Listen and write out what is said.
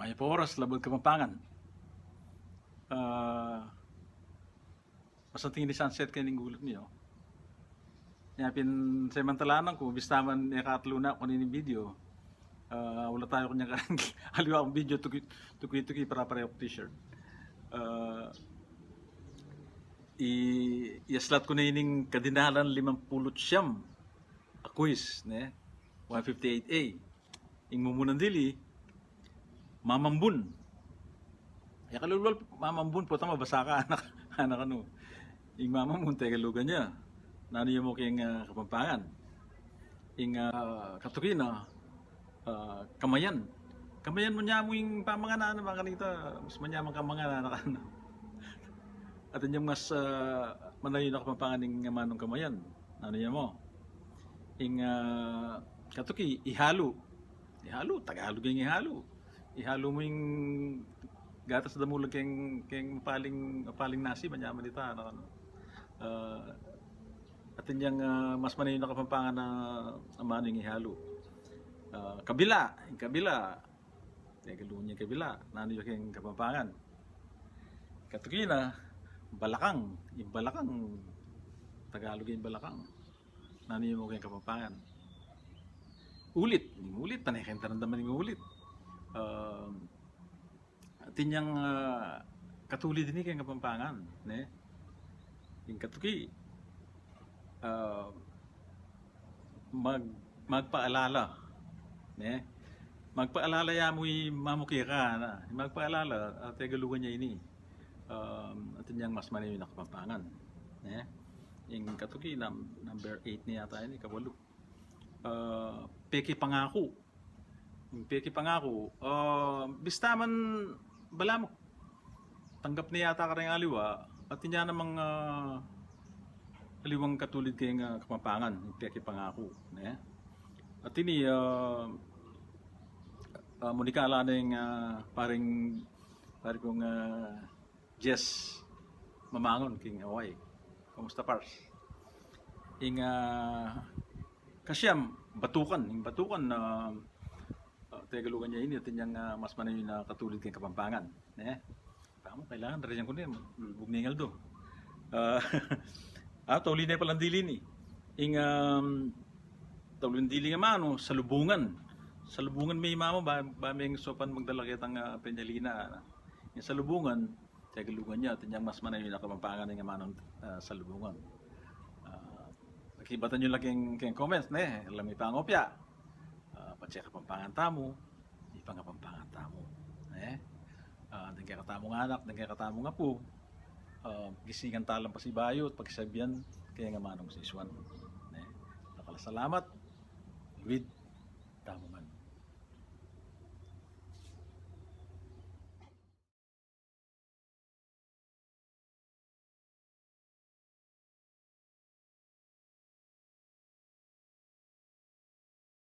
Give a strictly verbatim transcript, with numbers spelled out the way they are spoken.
Mayap a oras, Labuad Kapampangan. Ah, masanting ini sunset keni ning gulut mi, o. Nya pin, samantalanan ku, bista man e katlu na ku ning video. Ah, wala tayu kunyang aliwa kung video, tuki, tuki, tuki, para pareho t-shirt. Ah, i, iaslat ku na ining kadinalan limang pulu't siyam a quiz, ne? One fifty-eight A. Ing mumunan dili, mamambun. Ya kalulwal, mamambun, potang mabasa ka, anak, anak anu. Ing mamambun, Tegalugan ya. Nanu ya mu keng, ah, Kapampangan? Ing, ah, katuki na, ah, kamayan. Kamayan mu, nya mu ing pamangan, anak, makanita, mas manyamang kamangan, anak, anu. Atin yang mas, ah, manayun a Kapampangan ing amanung kamayan. Nanu ya mu? Ing, ah, katuki, ihalu. Ihalu, Tagalug ing ihalu. Ihalu mu ing gatas damulag keng, keng mapaling, mapaling nasi, manyaman ita, anak, anu. Ah, atin yang, ah, mas manayun a Kapampangan na amanu ing ihalu. Ah, kabila, ing kabila. Tegalugan ya ing kabila. Nanu ya keng Kapampangan? Katuki na, balakang. Ing balakang, Tagalug ing balakang. Nanu ya mu keng Kapampangan? Ulit. Ing ulit, pane keng daramdaman ing ulit. Um, atin yang, ah, katulid ini keng Kapampangan, ne? Ing katuki, ah, mag-, magpaalala, ne? Magpaalala ya mu i mamu keka, na. Magpaalala, ah, Tegalugan ya ini. Um, atin yang mas manayun a Kapampangan, ne? Ing katuki, num-, number eight na yata ini, kawalu. Ah, peke pangaku. Ing peke pangaku, ah, bista man balamu tanggap ne yata kareng aliwa, atin ya namang, ah, aliwang katulid keng, ah, Kapampangan, ing peke pangaku, ne? At ini, ah, ah, munikala neng, ah, pareng, pare kung, ah, Jess Mamangun king Hawaii. Kumusta, pars? Ing, ah, kasiyam, batukan. Ing batukan, ah, ah, Tegalugan ya ini, atin yang, ah, mas manayun a katulid keng Kapampangan, ne? Tamu, kailangan, raryan ku ne, lulubug ne ing aldo. Ah, ah, tauli ne palang dili ini. Ing, um, tauli nang dili ing amanu, salubungan. Salubungan me i mamu, ba, ba meng saupan magdala ketang, ah, penyalina, na. Ing salubungan, Tegalugan ya, atin yang mas manayun a Kapampangan ing amanung, ah, salubungan. Ah, pakibatan yu la keng, keng comments, ne? Ala mi pangopya. Ah, patse Kapampangan tamu, ipangapampangan tamu, ne? Ah, deng kekatamung anak, deng kekatamung apu, ah, gisingan ta lang pasibayu at pakisabian keng amanung sisuan, ne? Dakal a salamat, luid tamu man.